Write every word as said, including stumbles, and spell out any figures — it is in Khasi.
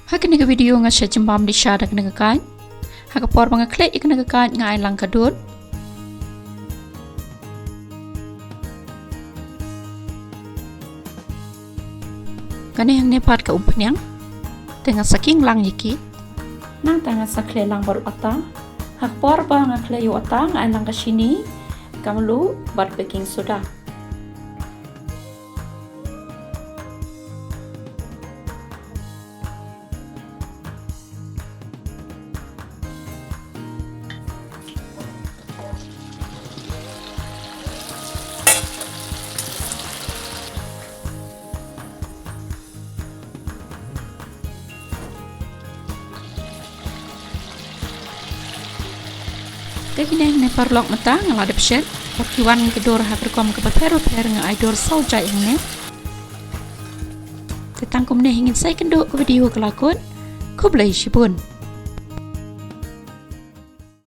Ha kane ka video nga sa jingbam dih sha da kane ka kait. Ha ka por ba nga khleh ïa kane ka kait nga ai lang ka dud. Kane hangne pat ka umphniang. Te nga sa khih lang ïa ki. Nangta nga sa khleh lang baroh kata. Ha ka por ba nga khleh ïa u ata nga ai lang ka shini, ka mluh bad baking soda. Te kine hangne paralok mynta nga la dep shet. Bad ki wan ki dur ha ka rukom kaba pher bapher, nga ai dur saw jait hangne. Te tang kumne hi ngin sa ïakynduh ka video ka la kut. Khublei shibun.